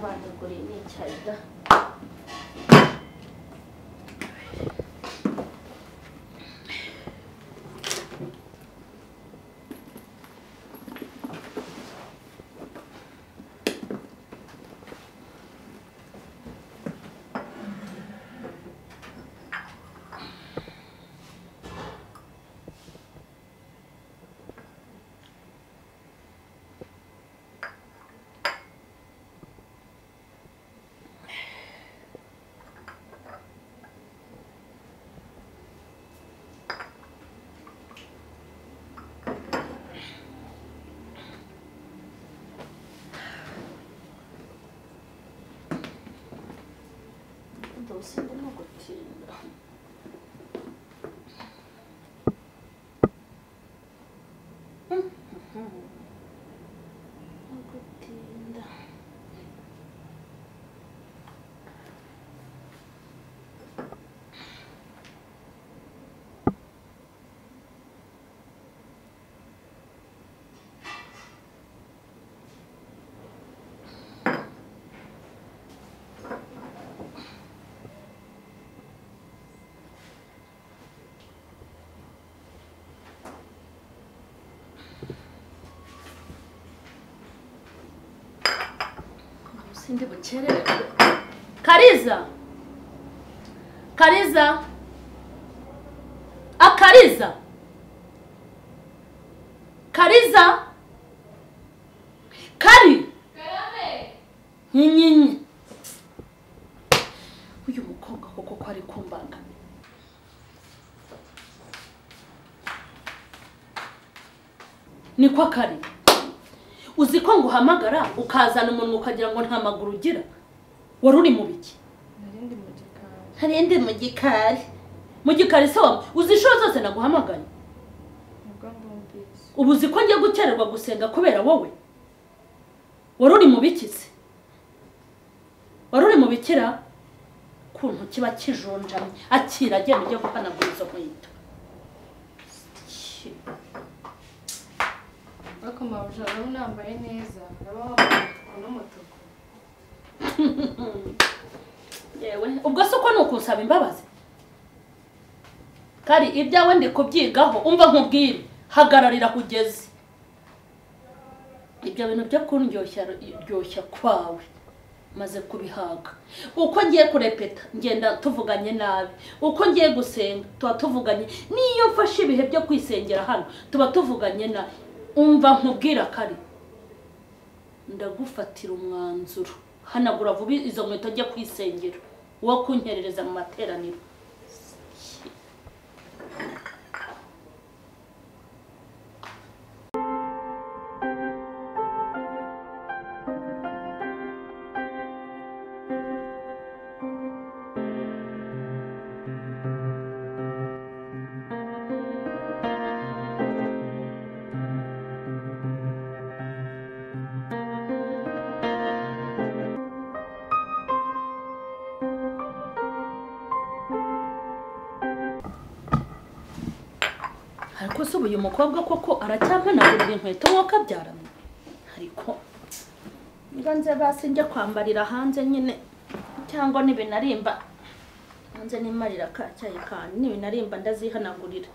Banteguriye n'icyayi da. Ndimo gutinda. Gutinda. Sindi bukererwe. Kariza, Kariza, Akariza, Kariza, Kari. Karame. Nyinyi. Uyu mukobwa koko ko ari kumbangamira. Ni kwa Kari. Uzi ko nguhamagara ukazana umuntu ukagira ngo nta maguru ugira. Wari uri mu biki? Narindi mu gikari. Narindi mu gikari. Mu gikari se wa uzi inshuro zose naguhamagaye? Nubwo mbumvise. Ubu uzi ko ngiye gukererwa gusenga kubera wowe? Wari uri mu biki se? Wari uri mu bikira? Kuntu kiba kijunjamye akira agenda ujya guhanagura izo nkweto. Ariko mabuja urabona nambaye neza, uraba wambaye umutuku n'umutuku. Yewe, ubwo se uko ni ukunsaba imbabazi? Kari ibyawe ndi kubyigaho, umva nkubwire, hagararira kugeze. Ibyo bintu byo kundyoshya ryoshya kwawe maze kubihaga. Uko ngiye kurepeta ngenda tuvuganye nabi, uko ngiye gusenga tuba tuvuganye, niyo mfashe ibihe byo kwisengera hano tuba tuvuganye nabi. Umva nkubwira Kari, ndagufatira umwanzuro, hanagura vuba izo nkweto njye kwisengera, wo kunyerereza mu materaniro. Ariko se uyu mukobwa koko aracyampanagurira inkweto nkuko abyaramo? Ariko nganze basi njya kwambarira hanze nyine, cyangwa nibinarimba hanze nimarira ka cyayi kandi nibinarimba ndazihanagurira.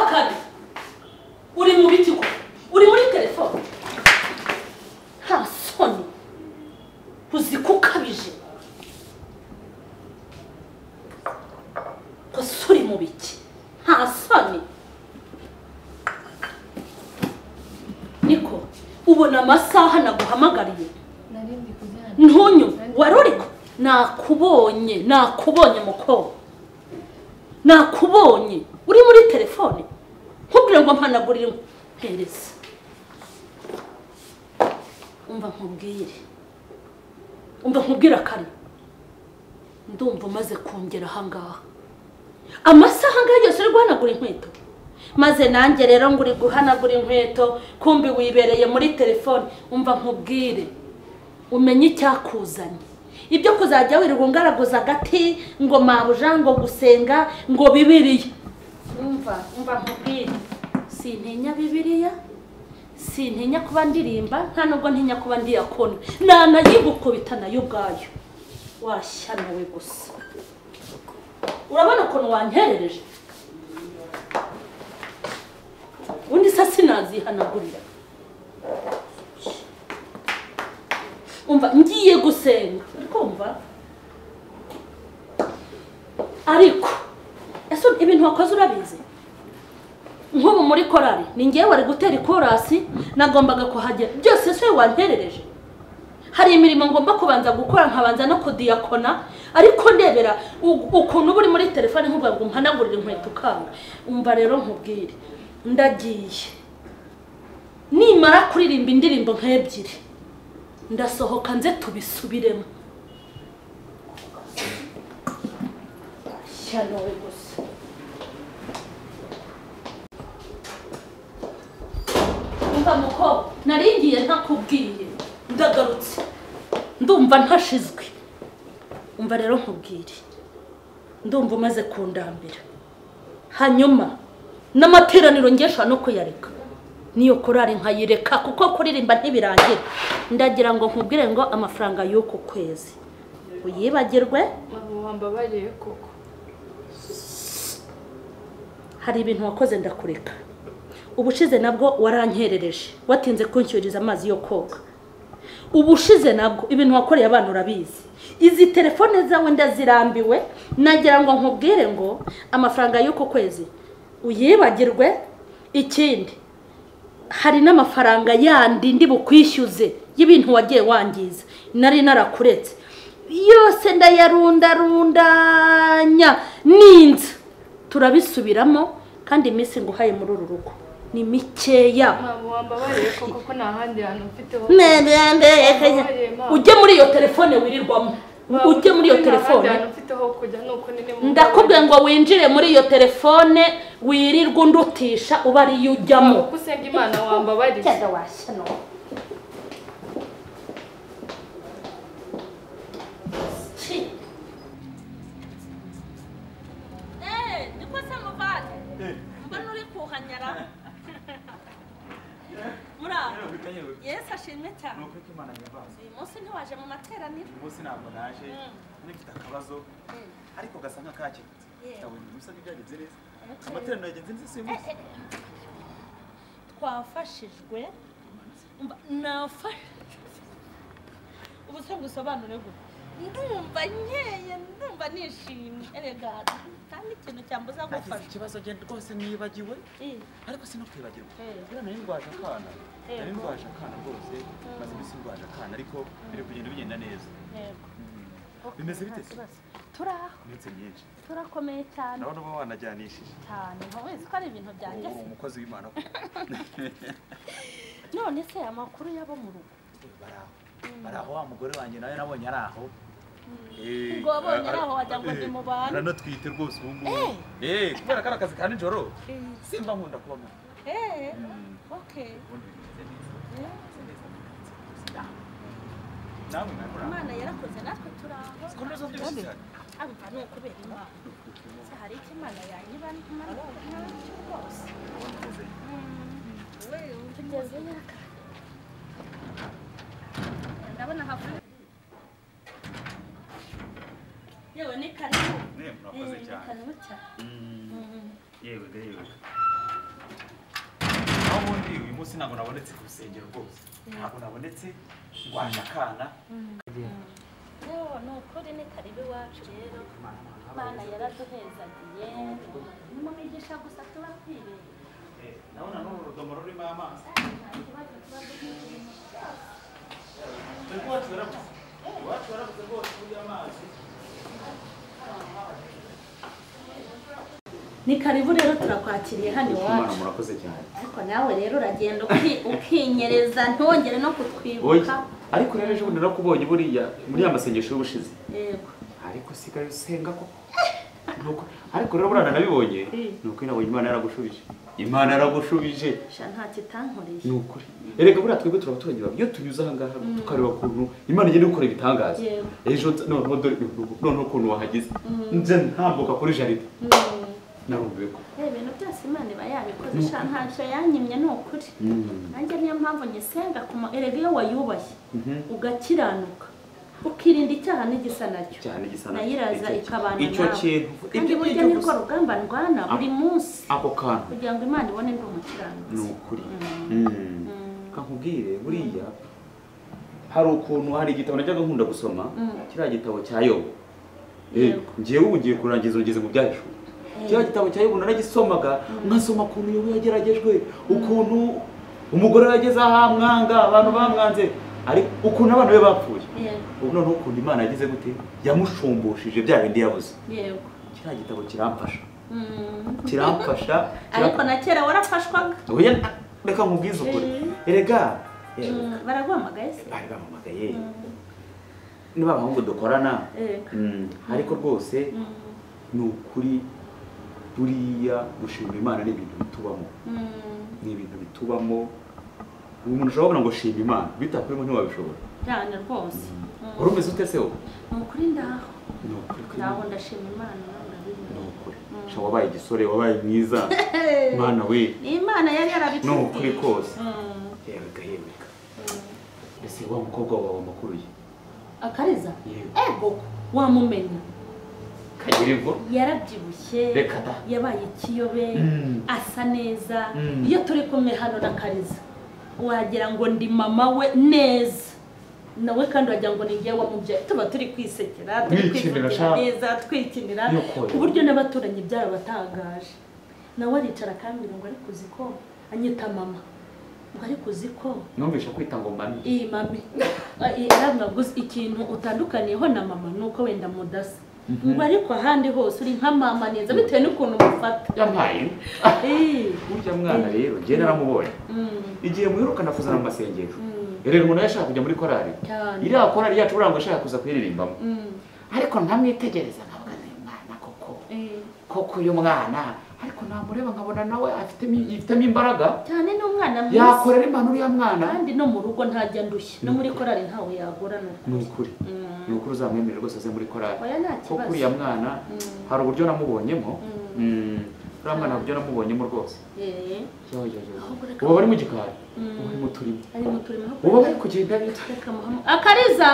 Kari, uri mu biki ko? Uri muri telefone? Nta soni, uzi ko ukabije. Ko uri mu biki? Nta soni. Niko, ubona amasaha naguhamagariye. Ntunyu, wari uriko? Nakubonye, nakubonye mukobwa. Nakubonye uri muri telefone. Nkubwira ngo mpanagurire. Mpereza. Umva nkubwire. Umva nkubwira kare. Ndumva umaze kongera ahangaha. Amasaha ngaha yose uri guhanagura inkweto. Maze nanjye rero ngo uri guhanagura inkweto kumbi wibereye muri telefone. Umva nkubwire. Umenye icyakuzanye. Ibyo kuzajya wirirwa ungaraguza agati ngo mabuja ngo gusenga ngo Bibiliya. Umva nkubwire. Sintinya Bibiliya, sintinya kuba ndirimba, nta nubwo ntinya kuba ndiyakona. Nanayigukubita nayo ubwayo. Washyanawe gusa. Urabona ukuntu wankerereje? Undi sa sinazihanagurira. Umva ngiye gusenga. Uri kumva? Ariko ese ibintu wakoze urabizi? Nk'ubu muri korari ni ngewe wari gutera ikorasi nagombaga kuhagera byose se wanterereje. Hari imirimo ngomba kubanza gukora nkabanza no kudiyakona, ariko ndebera ukuntu buri muri telefone nkuvuga ngo mpanagurire inkweto ukanga. Umva rero nkubwire, ndagiye nimara kuririmba indirimbo nk'ebyiri ndasohoka nze tubisubiremo. Shyano gusa. Umva muko naringiye ntakubwiye ndagarutse ndumva ntashizwe. Umva rero nkubwire, ndumva umaze kundambira. Hanyuma n'amateraniro ngesha no kuyareka niyo korari nkayireka kuko kuririmba ntibirangira. Ndagira ngo nkubwire ngo amafaranga y'uku kwezi uyibagirwe. Wambabariye koko. Hari ibintu wakoze ndakureka. Ubushize nabwo warankerereje, watinze kunshyuriza amazi yo koga. Ubushize nabwo ibintu wakoreye abantu urabizi. Izi telefone zawe ndazirambiwe. Nagira ngo nkubwire ngo amafaranga y'uko kwezi uyibagirwe. Ikindi hari n'amafaranga yandi ndi bukwishyuze y'ibintu wagiye wangiza nari narakuretse yose ndayarundarundanya ninza turabisubiramo. Kandi iminsi nguhaye muri uru rugo ni mikeya. Wambabariye koko ko nta handi hantu mfite ho. Ujye muri iyo telefone wirirwamo. Ujye muri iyo telefone. Ndakubwiye ngo winjire muri iyo telefone wirirwa undutisha uba ariyo ujyamo. Kuko usenga Imana wambabariye. Cyangwa washyano. Niko se muvane. Mbona uri kuhanyara. Muraho. Yesu ashimwe cyane. Uyu munsi ntiwaje mu materaniro. Uyu munsi ntabwo naje. Nifite akabazo ariko gasa nk'akakemutse. Ndabona ibisa n'ibyagenze neza. Amateraniro yagenze neza uyu munsi. Twafashijwe. Ubu se ngusobanure gute? Ndumva nkeye, ndumva nishimye. Erega kandi ikintu cyambuza gufasha. Nagize ikibazo genda rwose nibagiwe. Ariko sinokwibagirwa. Buriya nari ndwaje akana. Nari ndwaje akana rwose, maze iminsi ndwaje akana ariko biri kugenda bigenda neza. Yego. Bimeze bite se? Turaho. Iminsi myinshi. Turakomeye cyane. Ndabona uba wanajyanishije. Cyane, ntubizi ko ari ibintu byanjye se. Umukozi w'Imana. None se amakuru yabo mu rugo? Baraho. Baraho wa mugore wanjye nawe nabonye ari aho. Ngo wabonye ari aho wagira ngo ndi mu bantu. Aranatwite rwose ubu ngubu. Kubera ko ari akazi ka nijoro simba nkunda kubamo. Okay. Namwe mwari Imana yarakoze natwe turaho. Siko neza byose cyane. Amva ni ukubera Imana. Se hari icyo Imana yanyiba ntacyo rwose. Tugeze yaka. Ndabona hafi. Yewe ni karibu. Ne murakoze cyane. Karibu cyane. Yewe yewe. Aho ubundi uyu munsi ntabwo nabonetse ku rusengero rwose. Ntabwo nabonetse ndwaje akana. Yewe ni ukuri ni karibu iwacu rero. Imana yaraduhezagiye. Ni mu migisha gusa tuba twireba. Ndabona n'uru rudomoro rurimo amazi. Nta kibazo tuba dufite ibintu byose. Iwacu barabuze. Iwacu barabuze rwose kurya amazi. Ni karibu rero, turakwakiriye hano iwacu. Murakoze cyane. Ariko nawe rero uragenda ukinyereza ntongere no kutwibuka. Ariko rero ejo bundi narakubonye buriya muri ya masengesho y'ubushize. Yego. Ariko sigaye usenga koko. Nuko ariko rero burana nabibonye nuko nabonye Imana yaragushubije. Imana yaragushubije. Sha nta kitankoreye. Ni ukuri. Erega buriya twebwe turabaturage babi iyo tunyuze aha ngaha tukareba ukuntu Imana igenda gukora ibitangaza. Ejo noneho dore noneho ukuntu wahageze. Nze ntambuka kuri jaride. Narumviye ko ibintu byose Imana iba yabikoze, sha ntacyo yanyimye ni ukuri. Nanjye niyo mpamvu nyisenga kuma erega iyo wayubashye ugakiranuka ukirinda icyaha n'igisa nacyo nayiraza ikabana nawe. Icyo kintu kandi burya ni rwo rugamba ndwana buri munsi ako kantu kugira ngo Imana ibone ndi umukiranutsi. Ni ukuri. Kankubwire buriya hari ukuntu hari igitabo najyaga nkunda gusoma, kiriya gitabo cya Yobu. Ngewe ubu ngiye kurangiza ngeze mu byahishuwe. Kiriya gitabo cya Yobu naragisomaga, nkasoma ukuntu Yobu yageragejwe, ukuntu umugore yageze aha mwanga, abantu bamwanze, ariko ukuntu abana be bapfuye. Ubu noneho ukuntu Imana yagize gute yamushumbushije bya bindi yabuze. Yego. Kiriya gitabo kiramfasha. Kiramfasha. Ariko na kera warafashwaga. Oya reka nkubwize ukuri. Erega baraguhamagaye se? Bari bampamagaye. Niba abahungu dukorana. Ariko rwose ni ukuri buriya gushima Imana ni ibintu bitubamo. Ni ibintu bitubamo. Umuntu ushobora ngo shima Imana bitakurimo ntiwabishobora. Cyane rwose. Wari umeze ute se wowe? Ni ukuri ndaho. Ni ukuri. Ndaho ndashima Imana urabizi. Ni ukuri. Sha wabaye igisore, wabaye mwiza. Imana we. Ni Imana yari yarabitubwiye. Ni ukuri kose. Yewega yewega. Ese wa mukobwa wawe amakuru ye? Akariza? Ego wamumenya. Kagirego yarabyibushye, yabaye ikiyobe, asa neza. Iyo turi kumwe hano na Kariza wagira ngo ndi mama we neza, nawe kandi wagira ngo ni njyewe wamubyaye. Tuba turi kwisekera, turi kwikinira neza, twikinira ku buryo n'abaturanyi byarabatangaje. Nawe aricara akambwira ngo ariko uzi ko anyita mama, ngo ariko uzi ko numvisha kwita ngo mami. Iyi mami arambwira ikintu utandukaniyeho na mama nuko wenda mudasa, ngo ariko ahandi hose uri nka mama neza bitewe n'ukuntu umufata. Yampaye burya mwana rero njye naramubonye igihe muherukana kuzana mu masengesho. Rero umuntu yashaka kujya muri korali, iriya korali yacu burangwa ashaka kuza kuyiririmbamo, ariko nkamwitegereza nkavuga nti mwana koko koko uyu mwana, ariko namureba nkabona nawe afitemo imbaraga cyane, ni umwana mwiza yakorera Imana uriya mwana, kandi no mu rugo ntajya ndushye, no muri korali ntawe yagora. Ni ukuri. Ni ukuri uzamwemerera rwose aze muri korali. Oya nta kibazo. Kuko uriya mwana hari uburyo namubonyemo. Uriya mwana uburyo namubonyemo rwose. Ubu bari mu gikari, ubu bari mu turimo. Ari mu turimo. Ubu bari kugenda bita. Akariza.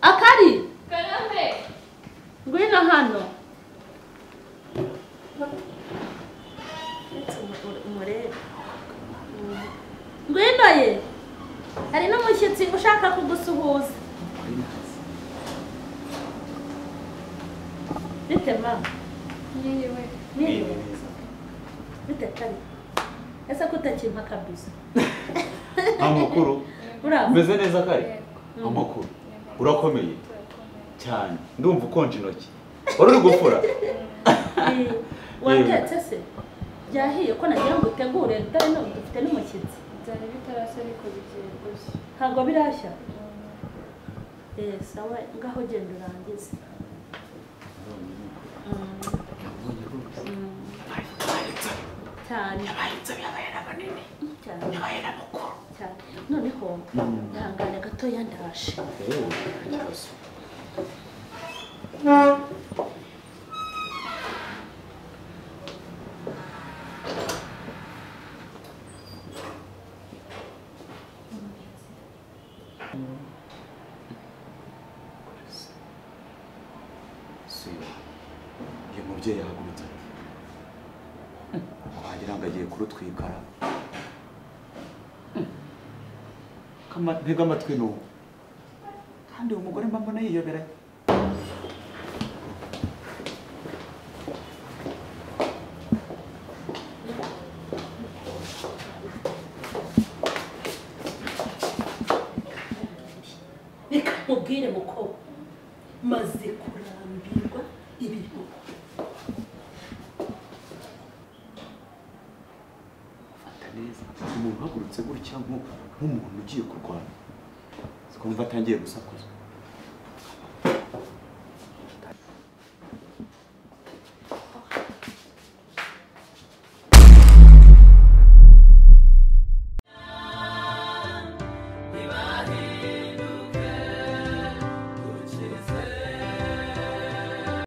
Akari. Karame. Ngwino hano. Ngwino ye. Hari n'umushyitsi ushaka kugusuhuza. Bite ma? Niriwe. Niriwe. Bite kari? Ese ko utakimpa kabisa? Amakuru. Umeze neza kari? Amakuru. Urakomeye cyane. Ndumva ukonje intoki. Wari uri gufura? Watetse se? Byahiye ko nagira ngo utegure dore no dufite n'umushyitsi. Byari bitarashya ariko bigiye gushya. Ntabwo birashya? Sawa ngaho genda urangize. Cyane. Yabaye inzobe, yabaye na manini. Cyane. Yabaye na mukuru. Cyane. Noneho ntangane gatoya ndaje. Ikibazo. Uyu mubyeyi yahagurutse wagira ngo agiye kurutwikara. Ntega amatwi n'ubu kandi uwo mugore mba mbona yiyoberanye. Reka nkubwire mukobwa, maze kurambirwa ibintu. Uhagurutse gutya nk'umuntu ugiye kurwana, sikumva atangiye gusakuza.